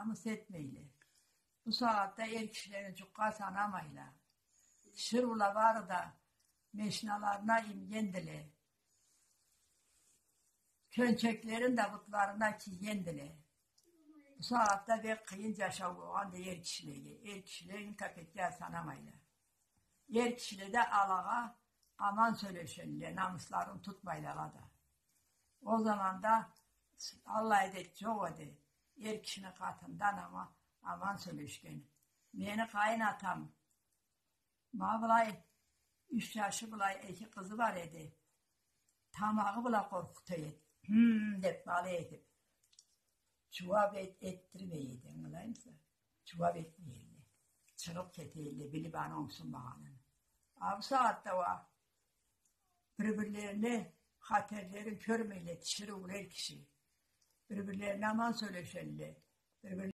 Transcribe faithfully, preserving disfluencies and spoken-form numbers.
намыс этмейле. Бу сагъатда эр кишилени джукъгъа санамайла. Тиширыула бары да мешиналарына ингендиле. Кёнчеклерин да бутларына кийгендиле. Бу сагъатда бек къыйын джашау болгъанды эр кишилеге. Эр кишилени капекге санамайла. Эр кишиле да алагъа аман сёлешелле, намысларын тутмайла ала да. Ол заманда аллай адет джокъ эди. Эр кишини къатындан ама-, аман сёлешген. Мени къайын атам, ма былай, юч джашы былай, эки къызы бар эди. Тамагъы бла къоркъута эди. Хм деп, былай этип. Джууап эт-, этдирмей эди, ангылаймыса? Джууап этмей эди. Чыгъып кете эди, билип аны онгсунмагъанын. А бу сагъатда уа бир-бирлерине хатерлерин кёрмейле, тиширыула эр киши. Бир-бирлерине аман сёлешелле. Бир-бирлерине